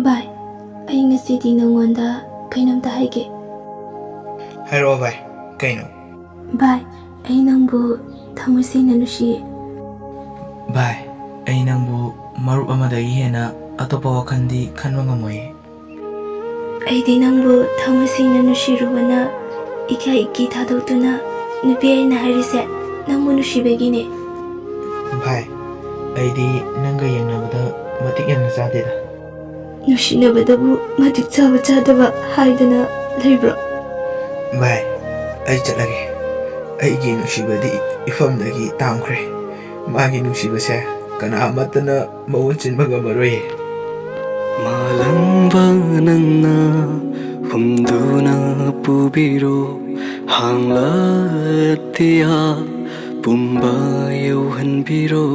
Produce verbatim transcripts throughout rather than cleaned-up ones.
ꯚꯥꯏ, ꯑꯩ ꯉꯁꯤꯗꯤ ꯅꯉꯣꯟꯗ ꯀꯩꯅꯣꯝꯇ ꯍꯥꯏꯒꯦ꯫ ꯍꯥꯏꯔꯛꯑꯣ ꯚꯥꯏ, ꯀꯩꯅꯣ? ꯚꯥꯏ, ꯑꯩ ꯅꯪꯕꯨ ꯊꯃꯣꯏ ꯁꯦꯡꯅ ꯅꯨꯡꯁꯤꯌꯦ꯫ ꯚꯥꯏ, ꯑꯩ ꯅꯪꯕꯨ ꯃꯔꯨꯞ ꯑꯃꯗꯒꯤ ꯍꯦꯟꯅ ꯑꯇꯣꯞꯄ ꯋꯥꯈꯜꯗꯤ ꯈꯟꯕ ꯉꯝꯃꯣꯏꯌꯦ꯫ ꯑꯩꯗꯤ ꯅꯪꯕꯨ ꯊꯃꯣꯏ ꯁꯦꯡꯅ ꯅꯨꯡꯁꯤꯔꯨꯕꯅ ꯏꯀꯥꯏ ꯏꯀꯤ ꯊꯥꯗꯣꯛꯇꯨꯅ ꯅꯨꯄꯤ ꯑꯩꯅ ꯍꯥꯏꯔꯤꯁꯦ ꯅꯪꯕꯨ ꯅꯨꯡꯁꯤꯕꯒꯤꯅꯦ꯫ ꯚꯥꯏ, ꯑꯩꯗꯤ ꯅꯪꯒ ꯌꯦꯡꯅꯕꯗ ꯃꯇꯤꯛ ꯌꯥꯝꯅ ꯆꯥꯗꯦꯗ꯫ ꯅꯨꯡꯁꯤꯅꯕꯗꯕꯨ ꯃꯇꯤꯛ ꯆꯥꯕ ꯆꯥꯗꯕ ꯍꯥꯏꯗꯅ ꯂꯩꯕ꯭ꯔꯣ? ꯚꯥꯏ, ꯑꯩ ꯆꯠꯂꯒꯦ꯫ ꯑꯩꯒꯤ ꯅꯨꯡꯁꯤꯕꯗꯤ ꯏꯐꯝꯗꯒꯤ ꯇꯥꯝꯈ꯭ꯔꯦ꯫ ꯃꯥꯒꯤ ꯅꯨꯡꯁꯤꯕꯁꯦ ꯀꯅꯥ ꯑꯃꯠꯇꯅ ꯃꯍꯨꯠ ꯁꯤꯟꯕ ꯉꯝꯃꯔꯣꯏꯌꯦ꯫ ꯃꯥꯂꯪꯕ ꯅꯪꯅ ꯍꯨꯝꯗꯨꯅ ꯄꯨꯕꯤꯔꯣ, ꯍꯥꯡꯂꯛꯇꯤꯌꯥ ꯄꯨꯝꯕ ꯌꯧꯍꯟꯕꯤꯔꯣ꯫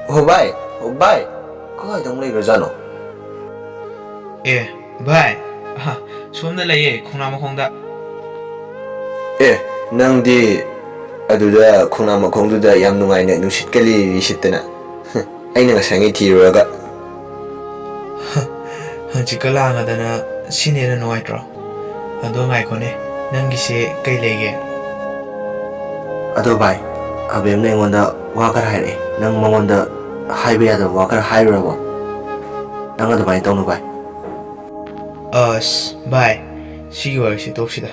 ꯑꯣ ꯚꯥꯏ, ꯑꯣ ꯚꯥꯏ, ꯀꯥꯏꯗ ꯑꯃꯨꯛ ꯂꯩꯈ꯭ꯔꯖꯥꯠꯅꯣ? ꯑꯦ ꯚꯥꯏ, ꯑꯍ, ꯁꯣꯝꯗ ꯂꯩꯌꯦ, ꯈꯣꯡꯅꯥꯡ ꯃꯈꯣꯡꯗ꯫ ꯑꯦ, ꯅꯪꯗꯤ ꯑꯗꯨꯗ ꯈꯣꯡꯅꯥꯡ ꯃꯈꯣꯡꯗꯨꯗ ꯌꯥꯝ ꯅꯨꯡꯉꯥꯏꯅ ꯅꯨꯡꯁꯤꯠꯀ ꯂꯤꯔꯤ ꯁꯤꯠꯇꯅ꯫ ꯑꯩꯅ ꯉꯁꯥꯏꯉꯩ ꯊꯤꯔꯨꯔꯒ꯫ ꯍꯪꯆꯤꯠꯀ ꯂꯥꯡꯉꯗꯅ ꯁꯤꯅ ꯍꯦꯟꯅ ꯅꯨꯡꯉꯥꯏꯇ꯭ꯔꯣ? ꯑꯗꯣ ꯉꯥꯏꯈꯣꯅꯦ, ꯅꯪꯒꯤꯁꯦ ꯀꯩ ꯂꯩꯒꯦ? ꯑꯗꯣ ꯚꯥꯏ, ꯑꯕꯦꯝꯅ ꯑꯩꯉꯣꯟꯗ ꯋꯥ ꯈꯔ ꯍꯥꯏꯔꯛꯑꯦ꯫ ꯅꯪ ꯃꯉꯣꯟꯗ ꯍꯥꯏꯕ ꯌꯥꯗꯕ ꯋꯥ ꯈꯔ ꯍꯥꯏꯔꯨꯔꯕꯣ? ꯅꯪ ꯑꯗꯨꯃꯥꯏꯅ ꯇꯧꯅꯨ ꯚꯥꯏ꯫ ꯑꯁ ꯚꯥꯏ, ꯁꯤꯒꯤ ꯋꯥꯔꯤꯁꯤ ꯇꯣꯛꯁꯤꯗ꯫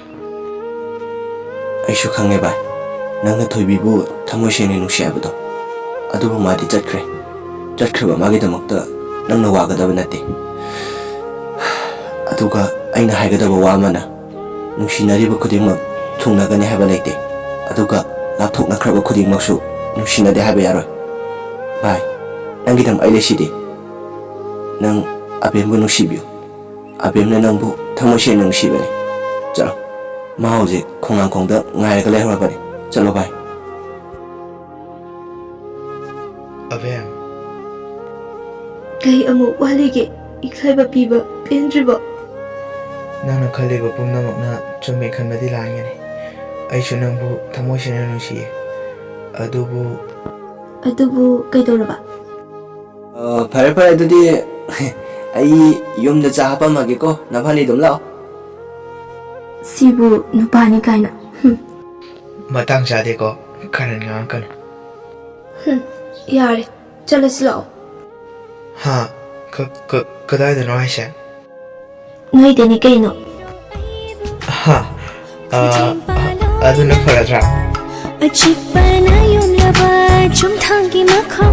ꯑꯩꯁꯨ ꯈꯪꯉꯦ ꯚꯥꯏ, ꯅꯪꯅ ꯊꯣꯏꯕꯤꯕꯨ ꯊꯃꯣꯏ ꯁꯦꯡꯅ ꯅꯨꯡꯁꯤ ꯍꯥꯏꯕꯗꯣ꯫ ꯑꯗꯨꯕꯨ ꯃꯥꯗꯤ ꯆꯠꯈ꯭ꯔꯦ꯫ ꯆꯠꯈ꯭ꯔꯕ ꯃꯥꯒꯤꯗꯃꯛꯇ ꯅꯪꯅ ꯋꯥꯒꯗꯕ ꯅꯠꯇꯦ꯫ ꯑꯗꯨꯒ ꯑꯩꯅ ꯍꯥꯏꯒꯗꯕ ꯋꯥ ꯑꯃꯅ, ꯅꯨꯡꯁꯤꯅꯔꯤꯕ ꯈꯨꯗꯤꯡꯃꯛ ꯊꯨꯡꯅꯒꯅꯤ ꯍꯥꯏꯕ ꯂꯩꯇꯦ, ꯑꯗꯨꯒ ꯂꯥꯞꯊꯣꯛꯅꯈ꯭ꯔꯕ ꯈꯨꯗꯤꯡꯃꯛꯁꯨ ꯅꯨꯡꯁꯤꯅꯗꯦ ꯍꯥꯏꯕ ꯌꯥꯔꯣꯏ꯫ ꯚꯥꯏ, ꯅꯪꯒꯤꯗꯃꯛ ꯑꯩ ꯂꯩꯁꯤꯗꯤ꯫ ꯅꯪ ꯑꯕꯦꯝꯕꯨ ꯅꯨꯡꯁꯤꯕꯤꯌꯨ꯫ ꯑꯕꯦꯝꯅ ꯅꯪꯕꯨ ꯊꯃꯣꯏ ꯁꯦꯡꯅ ꯅꯨꯡꯁꯤꯕꯅꯤ꯫ ꯆꯠꯂꯣ, ꯃꯥ ꯍꯧꯖꯤꯛ ꯈꯣꯡꯅꯥꯡꯈꯣꯡꯗ ꯉꯥꯏꯔꯒ ꯂꯩꯍꯧꯔꯕꯅꯤ꯫ ꯆꯠꯂꯣ ꯚꯥꯏ꯫ ꯑꯕꯦꯝ꯫ ꯀꯩ ꯑꯃꯨꯛ ꯋꯥꯠꯂꯤꯒꯦ? ꯏꯀꯥꯏꯕ ꯄꯤꯕ ꯄꯦꯟꯗ꯭ꯔꯤꯕꯣ? ꯅꯪꯅ ꯈꯜꯂꯤꯕ ꯄꯨꯝꯅꯃꯛꯅ ꯆꯨꯝꯃꯦ ꯈꯟꯕꯗꯤ ꯂꯥꯟꯒꯅꯤ꯫ ꯑꯩꯁꯨ ꯅꯪꯕꯨ ꯊꯃꯣꯏ ꯁꯦꯡꯅ ꯅꯨꯡꯁꯤꯌꯦ꯫ ꯑꯗꯨꯕꯨ ꯑꯗꯨꯕꯨ ꯀꯩꯗꯧꯔꯕ? ꯑ, ꯐꯔꯦ ꯐꯔꯦ, ꯑꯗꯨꯗꯤ ꯑꯩ ꯌꯨꯝꯗ ꯆꯥ ꯍꯥꯄꯝꯃꯒꯦꯀꯣ, ꯅꯕꯥꯅꯤ ꯑꯗꯨꯝ ꯂꯥꯛꯑꯣ꯫ ꯁꯤꯕꯨ ꯅꯨꯄꯥꯅꯤ ꯀꯥꯏꯅ꯫ ꯍꯨꯝ, ꯃꯇꯥꯡ ꯆꯥꯗꯦꯀꯣ, ꯀꯔꯟ ꯉꯥꯡꯉꯛꯀꯅꯨ꯫ ꯍꯨꯝ, ꯌꯥꯔꯦ, ꯆꯠꯂꯁꯤ ꯂꯥꯛꯑꯣ꯫ ꯍꯥ? ꯀ- ꯀ- ꯀꯗꯥꯏꯗꯅꯣ ꯍꯥꯏꯁꯦ? ꯅꯣꯏꯗꯅꯤ ꯀꯩꯅꯣ꯫ ꯍꯥ? ꯑ, ꯑ- ꯑꯗꯨꯅ ꯐꯔꯗ꯭ꯔꯥ? ꯑꯆꯤꯛꯄꯅ ꯌꯣꯝꯂꯕ ꯆꯨꯝꯊꯥꯡꯒꯤ ꯃꯈꯣꯡ